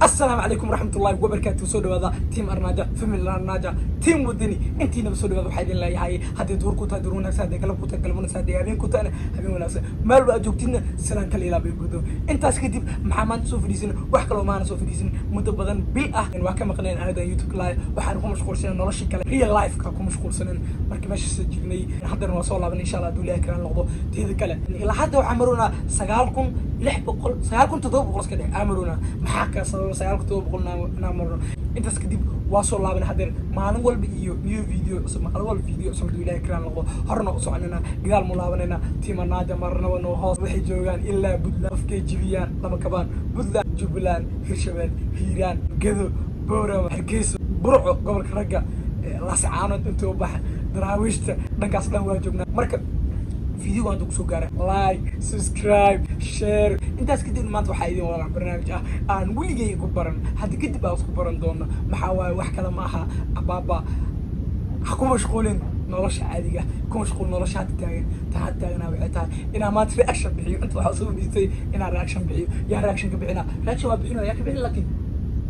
Asalaamu calaykum waraxmatullahi wabarakaatu. Soo dhawaada, team Arnaaja, family Arnaaja, team Wadani, intiinaba soo dhawaada. Waxaa idin leeyahay, haddii duur ku tahay, duur wanaagsan; haddii galab ku tahay, galab wanaagsan; haddii habeen ku tahayna, habeen wanaagsan. Meel ba aad joogtidna, salaan kala ilaa bay gudo. Intaas kadib, maxaa maanta soo fadhiisan? Wax kaloo maana soo fadhiisan. Muddo badan, bil ah, waa ka maqneen anadan YouTube live. Waxaan ku mashquulsanen nolosha kale, real life-ka ku mashquulsanen. Marka meesha soo jirnay, haddana waa soo laaban, insha Allah, hadduu Ilaahay karaan noqdo. Teeda kale, ilaa hadda waxaa maroonaa 9600, 9700 iska dheh aa maroonaa. Maxaa ka sababa 9700 naa marno? Intaas kadib waa soo laaban hadeer, maalin walba iyo new video cusub, maalin walba video cusub, hadduu Ilaahay karaan noqdo. Horna u soconayna, gadaal mu laabanayna. Team Arnaaja marnaba noo hoos. Waxay joogaan ilaa Puntland, qofkay jibiyaan lama kabaan. Puntland, Jubbaland, Hirshabelle, Hiiraan, Gedo, Boorama, Hargeysa, Burco, gobolka ragga, Laascaanood, intuu baxa Daraawiishta, dhankaas dhan waa joognaa. Marka video hadda kusoo gaara, like, subscribe, share. Intaas kadib, maanta waxaa idin wadaa barnaamij ah aan weligay ku baran, hadda kadib aan isku baran doono. Maxaa waaye? Wax kale ma aha, abaaba. Ha ku mashquulin nolosha caadiga, ku mashquul nolosha hadda taagan. Tan hadda taaganaa waxay tahay inaan maanta reaction bixiyo. Inta waxaa soo dhiistay inaan reaction bixiyo. Yaa reaction ka bixina? Reaction waa bixinaya. Yaa ka bixin? Laakiin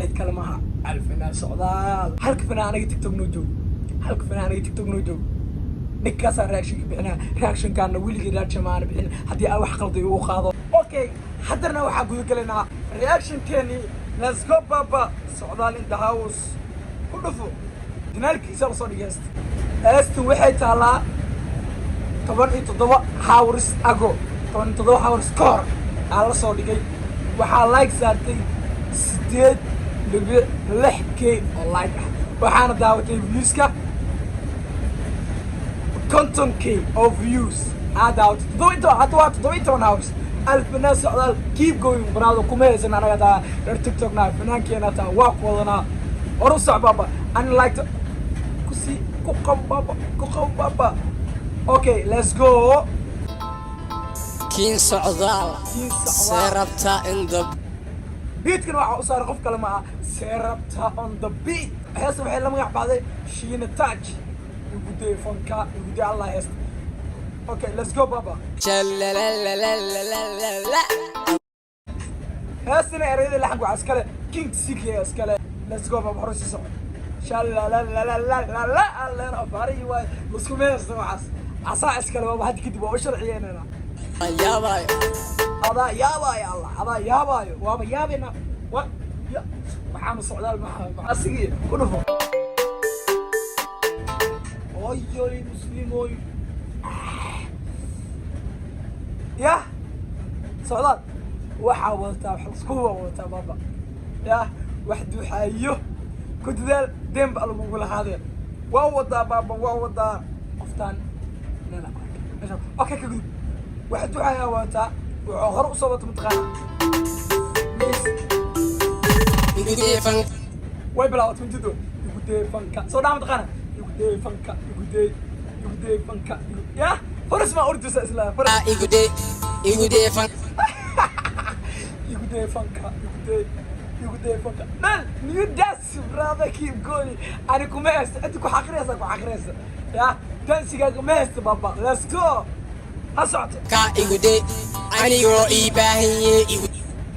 cid kale maaha, Alfanaan Socdaal. Halka fanaan aniga TikTok noo joogo, halka fanaan aniga TikTok noo joogo, ninkaasaa reaction ka bixinaa. Reactionkaana weligii reaction maana bixin. Haddii aan wax qalday ugu qaado. Okay, haddana waxaa guda galaynaa reactionkeeni. Let's go, baba. Socdaal in the house. Ku dhufo janaalkiisa lasoo dhigay heesta. Heestu waxay taalaa 17 hours ago, 17 hours ka hor aa la soo dhigay. Waxaa like saartay 8.6K oo like ah, waxaana daawatay viewska 50K oo views aa daawatay. 17, hadda waa 17 hours. Alfanaan Socdaal, keep going, brother. Kuma haysan anaga taa reer TikTokna, fanaankeena taa waa ku wadanaa. Hor u soc, baba. Ani like kusii ku qab, baba, ku qab, baba. Okay, let's go. Kiin Socdaal. Kiin See. Socdaal. Rabtaa in the Beatkan waxaa u saaray qof kale ma aha, Seerabta on the beat. Heesta waxay la magac baxday Shiina Touch, Iguday fanka, iguday Allah heesta. Okay, let's go, baba. Jalalalalalalala. Heestana erayada, laxanka waxaa iskale King CK iskale. Let's go, baba. Hore sii soco. Shalalalalala alleena afaarihi waay lasku meesta waxaas asaa iskale, baba. Hadda kadib waa u sharciyeynayna. Yaabayo. Adaa yaabaayo, Allah, adaa yaabaayo. Waaba yaabayna wa ya waxaanu Socdaal maxaa asigii ku dhufo. Oy oy, muslimoy yah. Socdaal waxaa wadataa, wax isku wadataa, baba. Yah, wax duxaayo ku dadaal, deen ba lagugu lahaadee. Waa wadaa, baaba, waa wadaa. Qoftaan meel aan ku arkay meesha. Okay, ka gudub. Wax duxaayaa wadataa. Wuxuu hore usoo wata mataqaana. Iguday fanka. Way bilaabatay mintido. Igudee fanka soo dhaca mataqaana. Igudee fanka, igudee, igudee fanka, yah, faras maa ordisa isla faras. Iguday, iguday fanka. Igudee fanka, igudee, igudee fanka. Man, new dance, brother, keep going. Ani kuma haysta inta ku xaqiraysa, ku xaqiraysa. Yah, dansigaaga ma haysta, baba. Let's go, ha socoto. Ka iguday anigoo ii baahanye igu.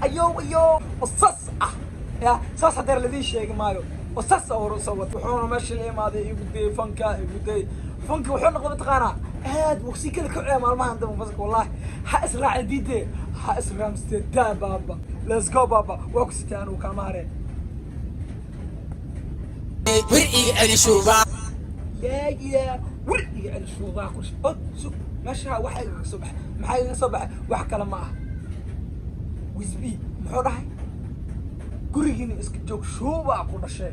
Ayo ayo, oo saas ah ya, saas hadeer ladiin sheegi maayo, oo saas ah hore usoo wata. Wuxuuna meesha la imaaday igudee fanka, igudee fanka. Wuxuu noqday mataqaanaa aad wuu sii kala kacaya maalmahan dambe fasalka. Wallahi ha israaci diide, ha israamstee daa, baaba. Let's go, baaba. Waa ku sitaa, anugu kaama hareen. Wir iga celi shuubaa. Yeah, wir iga celi shuubaa kush od sug. Meesha waxa igaga soo baxay, maxaa igaga soo baxay? Wax kale ma ah, Wisbi muxuu dhahay? Gurigiina iska joog, shuubaa ku dhashee.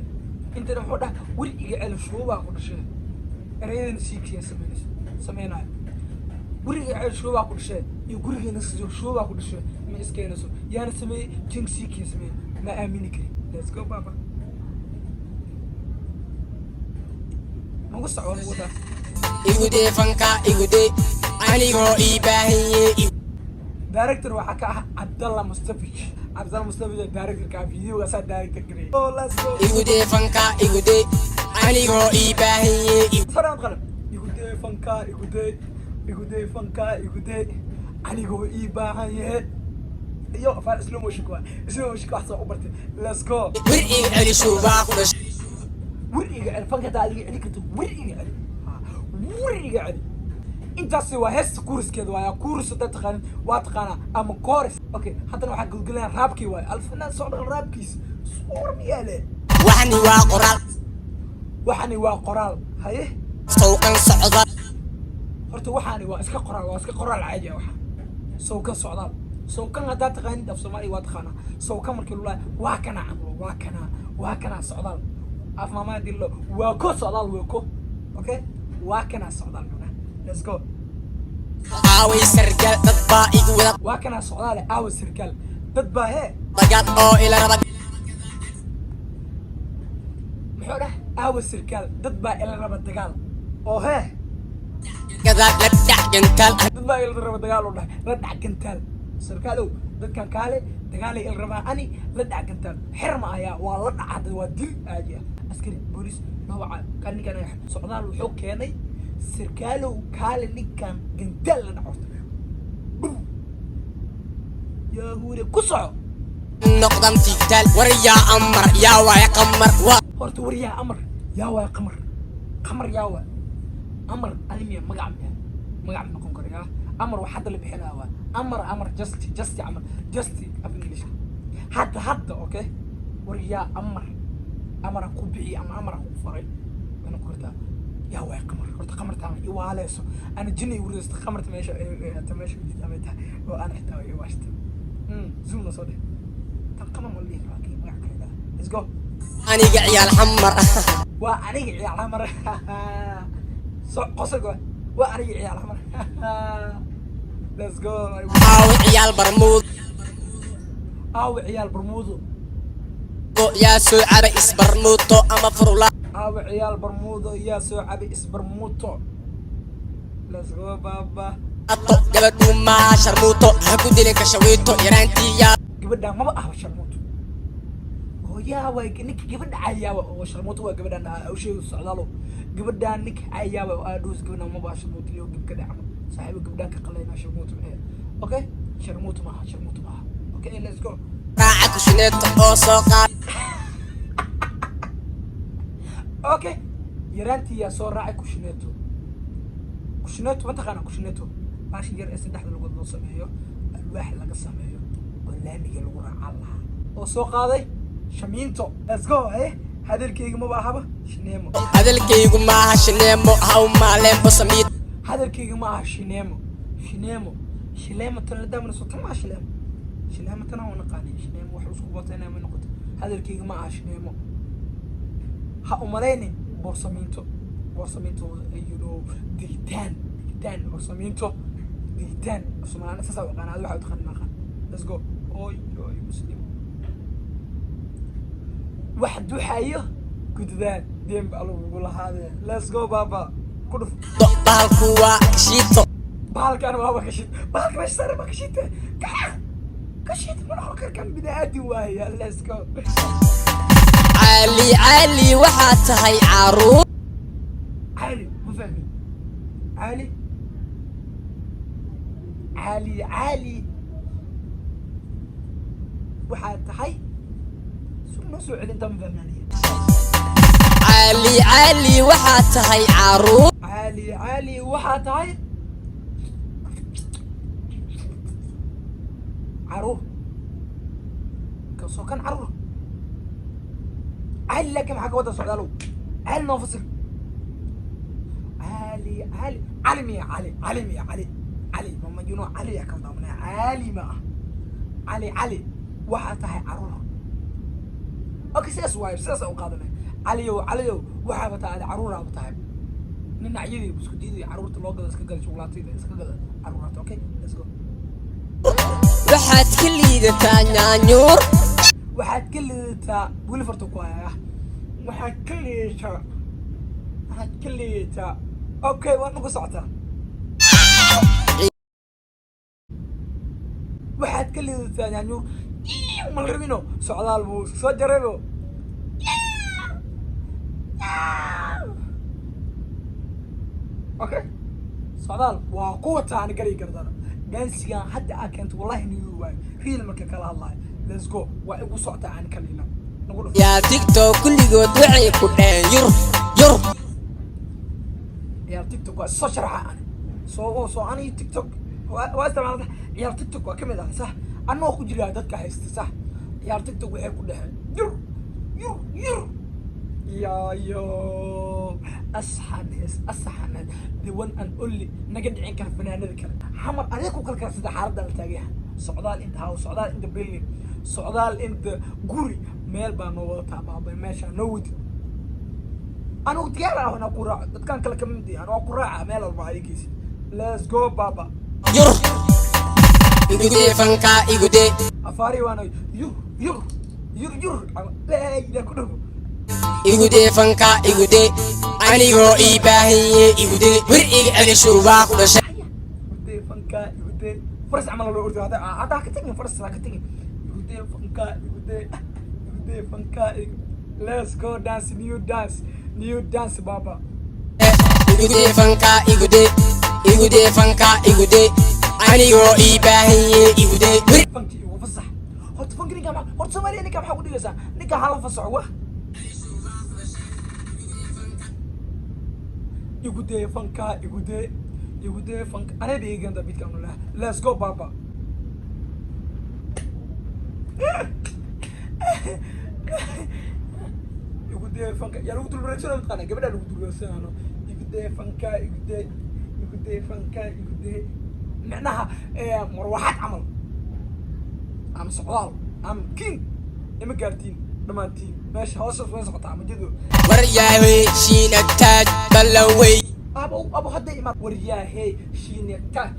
Intana muxuu dhahay? Wir iga celi shuubaa ku dhashee. Erayadana siikiya sameynayso sameynayo. Guriga celi shuubaa ku dhashee iyo gurigiina iska joog, shuubaa ku dhashee, ma iskeenayso? Yaana sameeyey? King Siikiya sameeyey. Ma aamini karin. Let's go, baba. Nagu soco, nagu wadaa. Igudee fanka, igudee anigoo ii baahanye. Director waxaa ka ah Cabdalla Mustafij. Cabdalla Mustafij directorka videoga, asaa director gareeyay. Oh, let's go. Igudee fanka, igudee anigoo ii baahanye. Faraan qalab. Igudee fanka, igudee, igudee fanka, igudee anigoo ii baahan yahe. Yo, faar slow motion waa slow motion, wax soo u bartay. Let's go. Wir iga celi, shuubaa ku dhashay. Wir iga celi, fanka hadaa adiga celi karto, wir iga celi. Ha, wir iga celi. Intaasi waa heesta chorus-keeda waaya. Chorus haddaad taqaanin, waa taqaanaa ama chorus. Okay, haddana waxaa gudgelinaya rap-kii waaya. Alfanaan Socdaal rap-kiis suur miyaale. Waxani waa qoraal. Waxani waa qoraal, haye. Sawqan socda. Horta waxaani waa iska qoraal, waa iska qoraal caadi ah. Waxa sawkan socdaal, sawkan haddaad taqaanid af Soomaaliya, waa taqaanaa. Sawkan markii lulahay, waa kana camlo, waa kana, waa kana socdaal. Af maamaa dillo, waa ko socdaal, waa ko. Okay, waa kana socdaal macnaha. Let's go. Aaway sargaal, dad baa igu wada. Waa kana socdaale, aawa sarkaal, dad baa hee. Dagaal oo ila raba. Muxuu dhah? Aawa sarkaal, dad baa ila raba dagaal oo hee. Gadaal la dhac gantaal. Dad baa ila raba dagaal oo dhahay, la dhac gantaal. Sarkaalow, dadkan kaale dagaalay ila rabaa, ani la dhac gantaal. Xer ma ayaa waa la dhaca, waa dil caadi ah. Askari booliis loo waca, kaale ninkan ayaa socdaal wuxuu keenay. Sarkaalow, kaale ninkan gantaal la dhac horta. Bum. Yaa huure, ku soco. Noqdan tigtaal, war yaa amar, yaa waaya qamar waa. Horta war yaa amar, yaa waaya qamar, qamar yaa waay amar adimiya. Magac miya? Magac ma noqon karo. Yaa amar wax hadda la bixinaya waa amar, amar just amar just af Englishka hadda hadda. Okay, war yaa amar, amara ku bixiy ama amara ku faray way noqon kartaa. Yaa waay qamar? Horta qamartaan iwaaleyso ana jinni igu ridaysto. Qamarta meesha ta meesha u jirta amay tahay oo ana xitaa way iwaashta. Zoom na soo dheh. Tan qamar ma la dhihi karaa? Kii magac kale dhaha. Let's go. Aniga ciyaal xamar. Waa aniga ciyaal xamar. So qosolka waa aniga ciyaal xamar. Let's go. Aaway ciyaal barmuud? Aawe ciyaal barmuudo? Yaa soo caba isbarmuuto ama furula? Aawe ciyaal barmuudo, yaa soo cabay isbarmuuto? Let's go, baba. Ato gabadhu maa sharmuuto, ha ku dilin kashawiito yaraantii yaa. Gabadhaan maba ahba sharmuuto oo yaa waay ninka gabadha cayaaba oo sharmuuto waa gabadhaan u sheego socdaalo. Gabadhaan ninka cayaaba oo aadhoos, gabadhaan maba aha sharmuuto iyo gab ka dhacmo saaxiibo gabadhaan ka qalayna sharmuuto maxay? Okay, sharmuuto maaha, sharmuuto maaha. Okay, let's go. Raaca kushineeto oo soo qaad. Okay, yaraantii yaa soo raacay kushineeto? Kushineeto ma taqaanaa? Kushineeto baashin yar ee saddexda lugood loo sameeyo, alwaax laga sameeyo oo laamiga lagu raacaan lahaa oo soo qaaday shamiinto. Let's go. Eh, hadalkayga maba ahaba shineemo. Hadalkaygu maaha shineemo, ha u maaleenbo samiid. Hadalkayga ma aha shineemo, shineemo, shileemo tan la daamana soo tan maa shileemo, shileemo tan aan naqaanay. Shineemo wax isku batayna ma noqoto. Hadalkayga ma aha shineemo, ha umalaynin boorsamiinto, boorsamiinto, you know, digitaan, digitaan, boorsamiinto, digitaan. Af Soomaaliya saas u aqaana, waxa u taqaan ma aqaan. Let's go. Oy oy, muslim wax duxayo gududaan demba lagugu lahaadee. Let's go, baba, ku dhuf. Bahalku waa kashiito. Bahalkan waaba kashit, bahalka meesha saaran baa kashite, kaxa kashit ma noqon karkan, bini'aadin waaya. Let's go. Caali caali waxaa tahay caruur. Caali ma fahmin. Caali caali caali waxaa tahay noo soo celintaa, ma fahmin aniga. Caali caali waxaa tahay caruur. Caali caali waxaa tahay caruur kasoo kan caruur caali, laakiin maxaa ka wada socdaalow? Caali noo fasir. Caali caali cali miya? Cali cali miya? Cali cali mama, you know, cali yaa ka wadaa manaa. Caali ma ah, cali cali waxaa tahay caruur. Okay, sidaas waayo, sidaas u qaadanay. Caliyow caliyow waxaaba tahay caruuraaba tahay dhinacyadii buskudiyadii caruurta loo gado, iska gada shukulaatada, iska gada caruuraata. Okay, let's go. Waxaad ka liidataa nyaanyuur. Waxaad ka liidataa, weli farta ku haya, waxaad ka liidataa, waxaad ka liidataa. Okay, waad nagu socotaa. Waxaad ka liidataa nyaanyuur ma la rabino. Socdaal buu soo jaraybo. Okay, socdaal waa ku wataa ani gari gardara. Dance-igan hadda aa keento, wallahi new waayo, real marka kala hadlayo. Let's go, waa igu socotaa aan kalina nagu dhufo. Yaa TikTok kulligood waxay ku dhaheen yur yur. Ciyaar TikTok waa soo sharaxa ani soo soo ani TikTok waa isticmaalata. Ciyaar TikTok waa kamid ah, sax, anoo ku jiraa dadka haysta, sax. Ciyaar TikTok waxay ku dhaheen yur yur yur. Yo asxan hees, asxan hees, the one and only naga dhicin kara fanaanada kale. Xamar adiga ku kala sida xaaladda la taagayaha. Socdaal inta house, Socdaal inta building, Socdaal inta guri, meel baa noo wadataa baabay. Meeshaa noo wadid, anigu diyaar ah inaan ku raaco. Dadkan kale kamid yahan waa ku raaca meel walba adigiisi. Let's go, baba. Yur igudee fanka igudee. Afaari waana yur yur yur yur laa ilaa ku dhago. Igudee fanka igudee, anigoo ii baahanye igudee, wir iga celisho waa ku dhashay. Igudee fanka igudee, faras camal loo ordo. Hadda ka tagin, faras ha ka tagin. Igudee fanka igudee, igudee fanka. Let's go, dance, new dance, new dance, baba. Igudee fanka igudee, igudee fanka igudee, anigoo ii baahanye igudee wir. Fanki igu fasax horta, fanki ninka horta Soomaaliya ninka maxaa ku dhigaysaa? Ninka hala fasaxo. Wah, igudee fanka igudee, igudee fanka, anay ba iganta bidka anu laha. Let's go, baba. Igudee fanka yaa lagu dulwareegsana, mataqaana gabadha lagu dulwareegsanaano. Igudee fanka igudee, igudee fanka igudee, micnaha marwaxad camal ama Socdaal ama king ima gaartiin dhammaantiin. Meesha hawshaas way socotaa majado. War yaahey Shiina Taaj ballawey. Abo abo, hadda imaad. Waryaahey Shiina Taaj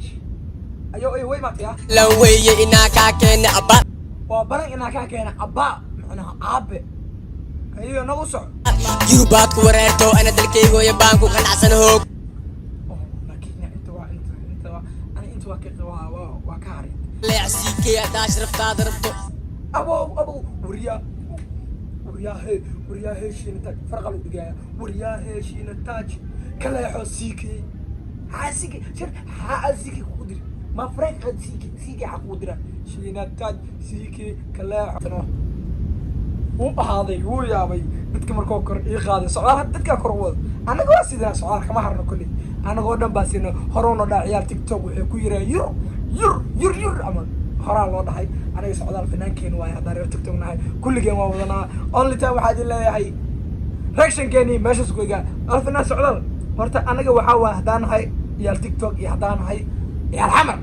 ayo ay way imaatay ah. Laweye inaa kaa keena abba. Waa baran inaa kaa keena abbaa, macnaha aabe ayo nagu soco. Yurubaad ku wareerto, ana dalkaygooya baan ku qanacsan hoog. Oh, laakiin inta waa inta inta waa ani inta waa ka waa ka haray. Leecsiikey haddaa sharaftaada rabto. Abo abo, waryaa waryaahe waryaahe Shiina Taaj, farqa lagu dhigaya. Waryaahe Shiina Taaj, kaleexo siike haa siike shir haa siike kugu diri ma farqa siike siike ha kugu dira. Shiina Taaj siike kaleexo wuu ahaaday, wuu yaabay dadka markoo kor ii qaaday. Socdaal hadda dadkaa kor u wada, annaga waa sidaa. Socdaal kama harno kolley, annagoo dhan baa sina horowna dhaa. Ciyaar TikTok waxay ku yiraan yur yur yur yur ama horaa loo dhahay. Aniga Socdaal fanaankeen waaye, haddaan reer TikTok nahay kulligeen waa wadanaa. Only time waxaa idin leeyahay reactionkeeni meeshaas ku egaa alfanaan Socdaal. Horta anaga waxaa waa haddaan nahay ciyaal TikTok iyo haddaan nahay ciyaal Xamar,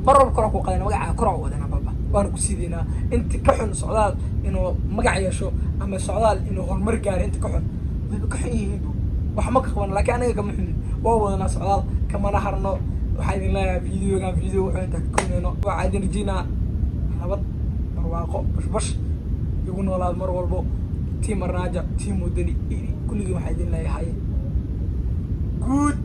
mar walba kora ku qadana magaca, kora u wadana baba, waana ku siideynaa. Inta ka xun Socdaal inuu magac yeesho ama Socdaal inuu horumar gaaro, inta ka xun wayba ka xun yihiin bu wax ma ka qaban, laakiin anaga kama xunin, waa wadanaa Socdaal, kamana harno. Waxaa idin leeyahay videogan video wuxuu intaa ka koonayno. Waxaa idin rajeynaa nabad, barwaaqo, bashbash igu noolaad mar walbo. Team Arnaaja, team Wadani, kulligii waxaa idin leeyahay good.